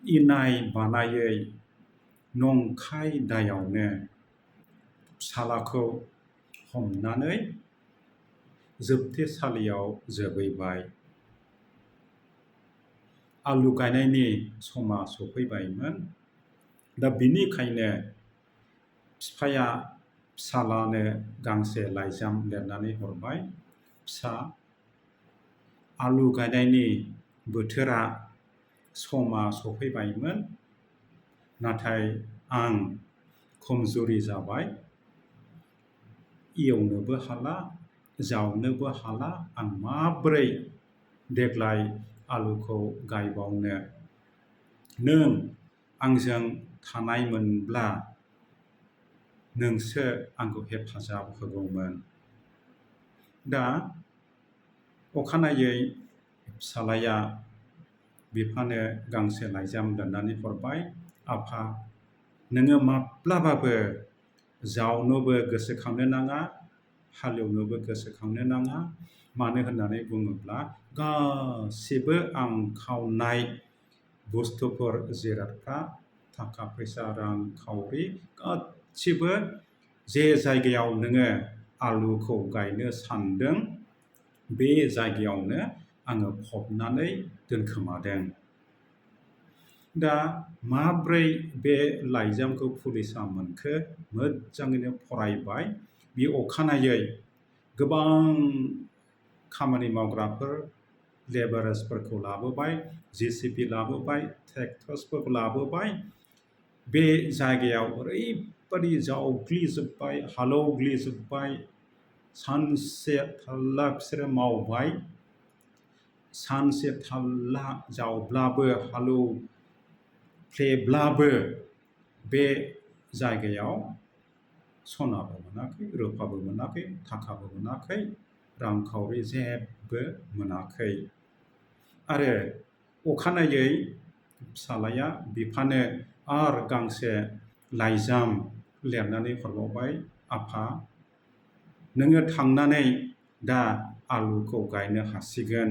इनाय बानायै नंखाय दायावनो फिसालाखौ हमनानै जोबथेसालियाव जोबैबाय। आलु गायनायनि समा सफैबायमोन। दा बिनिखायनो बिफाया फिसालानो गांसे लाइजाम लिरनानै हरबाय, फिसा, आलु गायनायनि बोथोरा समा सफैबायमोन, नाथाय आं खमजुरि जाबाय, एवनोबो हाला, जावनोबो हाला, आं माबोरै देग्लाय आलुखौ गायबावनो? नों आंजों थानायमोनब्ला नोंसो आंखौ हेफाजाब होगौमोन। दा अखानायै फिसालाया बिफानो गांसे लाइजाम लिरनानै हरबाय, आफा, नोङो माब्लाबाबो जावनोबो गोसोखांनो नाङा, हालेवनोबो गोसोखांनो नाङा। मानो होननानै बुङोब्ला गासिबो आं खावनाय बुस्थुफोर, जिरादफ्रा, थाखा फैसा, रांखावरि गासिबो जे जायगायाव नोङो आलुखौ गायनो सानदों, बे जायगायावनो आङो फबनानै दोनखोमादों। दा माब्रै बे लाइजामखौ पुलिसा मोनखो? मोजाङैनो फरायबाय। बे अखानायै गोबां खामानि मावग्राफोर, लेबारार्सफोरखौ लाबोबाय, JCB लाबोबाय, ट्रेक्टर्सफोरखौ लाबोबाय। बे जायगायाव ओरैबादि जावग्लिजोब्बाय, हालौग्लिजोब्बाय, सानसे थाल्ला बिसोरो मावबाय। सानसे थाल्ला जावब्लाबो, हालौफ्लेब्लाबो बे जायगायाव सनाबो मोनाखै, रुपाबो मोनाखै, थाखाबो मोनाखै, रांखावरि जेबो मोनाखै। आरो अखानायै फिसालाया बिफानो आरो गांसे लाइजाम लिरनानै हरबावबाय, आफा, नोङो थांनानै दा आलुखौ गायनो हासिगोन।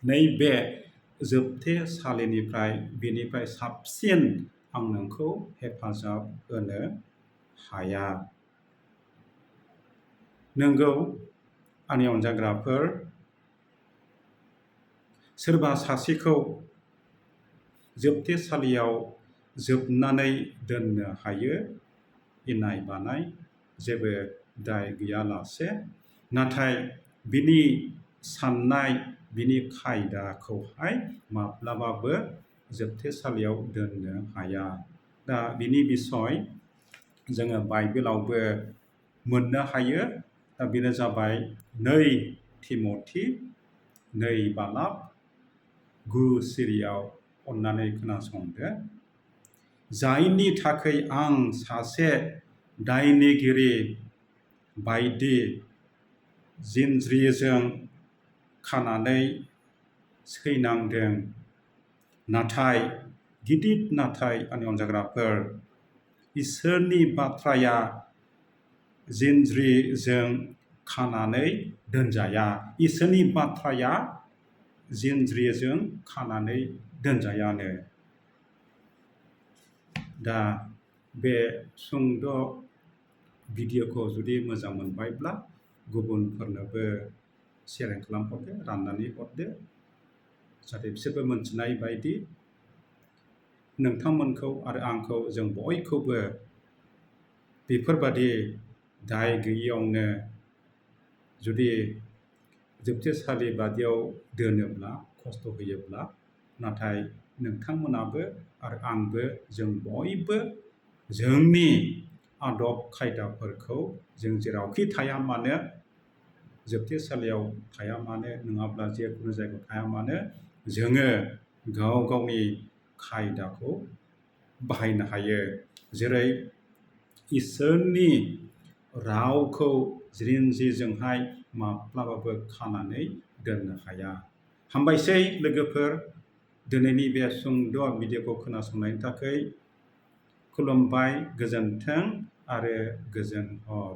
नैबे जोबथेसालिनिफ्राय बेनिफ्राय साबसिन आं नोंखौ हेफाजाब होनो हाया। नंगौ, आंनि अनजाग्राफोर, सोरबा सासेखौ जोबथेसालियाव जोबनानै दोननो हायो, इनाय बानाय, जेबो दाय गैयालासे। नाथाय बिनि साननाय, बिनि खायदाखौहाय माब्लाबाबो जोबथेसालियाव दोननो हाया। दा बिनि बिसय जोङो बाइबेलावबो मोननो हायो। दा बेनो जाबाय 2 तिमथि 2:9 अननानै खोनासंदो। जायनि थाखाय आं सासे दायनिगिरि बायदि जिनज्रिजों खानानै सैनांदों। नाथाय, गिदिर नाथाय, आंनि अनजाग्राफोर, इसोरनि बाथ्राया जिनज्रिजों खानानै दोनजाया। इसोरनि बाथ्राया जिनज्रिजों खानानै दोनजायानो। दा बे सुंद' भिडिअखौ जुदि मोजां मोनबायब्ला गुबुनफोरनोबो शेयार खालामहरदो, राननानै हरदो, जाहाथे बिसोरबो मोनथिनाय बायदि नोंथांमोनखौ आरो आंखौ, जों बयखौबो बेफोरबादि दाय गैयियावनो जुदि जोबथेसालि बादियाव दोनोब्ला, खस्थ' होयोब्ला, नाथाय नोंथांमोनाबो आरो आंबो, जों बयबो जोंनि आदब खायदाफोरखौ जों जेरावखि थाया मानो, जोबथेसालियाव थाया मानो, नङाब्ला जेखुनु जायगायाव थाया मानो, जोङो गाव गावनि खायदाखौ बाहायनो हायो। जेरै इसोरनि रावखौ जिनज्रिजोंहाय माब्लाबाबो खानानै दोननो हाया। हामबायसै लोगोफोर, दिनैनि बे सुंद' भिडिअखौ खोनासंनायनि थाखाय खुलुमबाय, गोजोन्थों आरो गोजोन हर।